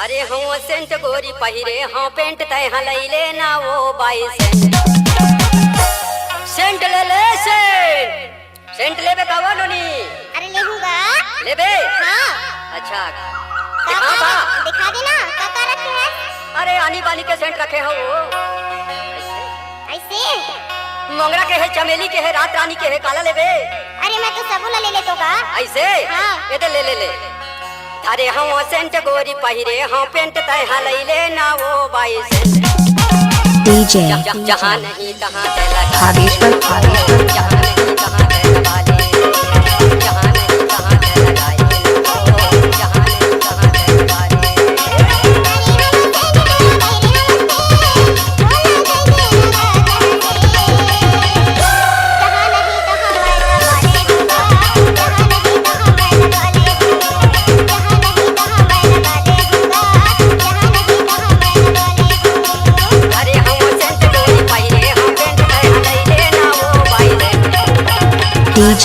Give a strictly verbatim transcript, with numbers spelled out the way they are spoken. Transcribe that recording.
अरे हूँ सेंट गोरी पहिरे हूँ पेंट, तैं हा लई ले ना वो बाई सेंट। सेंट ले ले सेंट। सेंट लेबे का वो नोनी? अरे लेहूँगा। लेबे? हाँ। अच्छा। का दिखा का बा? रख-, दिखा दे ना, का का रखे है? अरे आनी बानी के सेंट रखे हो वो। ऐसे? मोंगरा के है, चमेली के है, रात रानी के है, काला लेबे? अरे मैं तो सबो ला ले लेतो का। ऐसे? हाँ। ये तो ले ले ले। अरे हूँ सेंट गोरी पहिरे हूँ पेंट, तैं हा लई ले ना वो बाई सेंट। DJ जहाँ नहीं तहाँ ते लगा ले। भागेश्वर, भागेश्वर। जहाँ नहीं तहाँ ते लगा ले। जहाँ नहीं तहाँ ते लगा ले। जहाँ नहीं तहाँ ते लगा ले। DJ